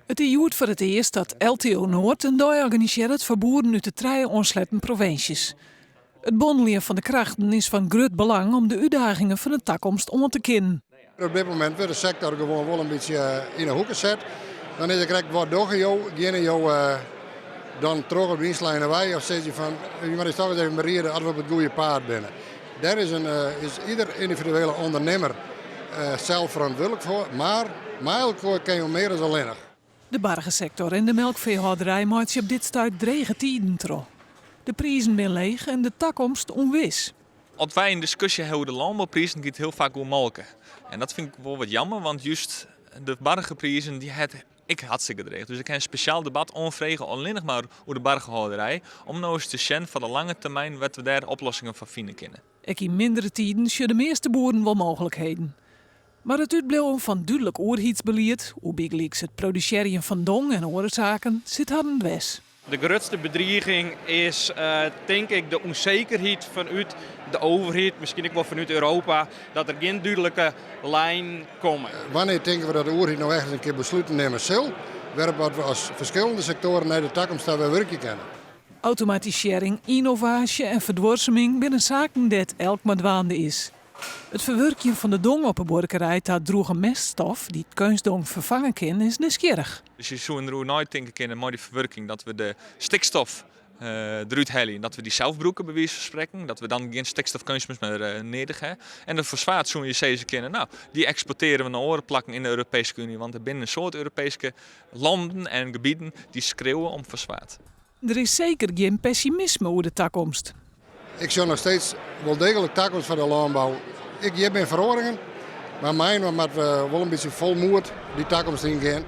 It is hjoed foar it earst dat LTO Noord in dei organisearret foar boeren út de trije oansletten provinsjes. It bondeljen fan de krachten is fan grut belang om de útdagingen fan de takomst oan te kinnen. Op dit momint wurdt de sektor gewoan wol in bytsje yn 'e hoeke set. Dan is it krekt wat dogge jo? Geane jo dan troch op de ynsleine wei of sizze je fan je moatte ús toch ris even beriede oft we op it goede paad binne. Dêr is, in, is ieder yndividuele ûndernimmer sels ferantwurdlik foar, mar mei elkoar kinne jo mear as allinnich. De bargesektor en de melkfeehâlderij meitsje op dit stuit drege tiden troch. De prizen binne leech en de takomst ûnwis. As wy in diskusje hawwe oer de lânbouprizen, giet it hiel faak oer molke. En dat fyn ik wol wat jammer, want just de bargeprizen dy hat ek hartstikke dreech. Dus ik ha in spesjaal debat oanfrege allinnich mar oer de bargehâlderij, om no ris te sjen foar de lange termyn wêr't we dêr oplossingen foar fine kinne. Ek yn mindere tiden sjogge de measte boeren wol mooglikheden. Mar it útbliuwen fan dúdlik oerheidsbelied, oer bygelyks it produsearjen fan dong en oare saken, sit harren dwers. De grutste bedriging is tink ik de ûnsekerheid fanút de overheid, miskien ek wol fanút Europa, dat der gjin dúdlike lijnen komme. Wannear tinke we dat de oerheid no echt ris in kear besluten nimme sil wêrop't we as ferskillende sektoaren nei de takomst ta wer wurkje kinne? Automatisearring, ynnovaasje en ferduorsuming binne saken dêr't elk mei dwaande is. It ferwurkjen fan de dong op 'e buorkerij ta drûge meststof dy't keunstdong ferfange kin, is nijsgjirrich. Dus je soene deroer neitinke kinne mei dy ferwurking dat we de stikstof derút helje en dat we dy sels brûke by wize fan sprekken. Dat we dan gjin stikstofkeunstmest mear nedich ha. En de fosfaat soene je sizze kinne, no, dy eksportearje we nei oare plakken yn de Europeeske Uny, want der binne in soad Europeeske landen en gebieten dy't skriuwe om fosfaat. Der is seker gjin pessimisme oer de takomst. Ik sjoch noch steeds wol deeglik takomst foar de lânbou. Ek hjir binne feroaringen, mar mei-inoar moatte we wol in bytsje fol moed dy takomst yngean.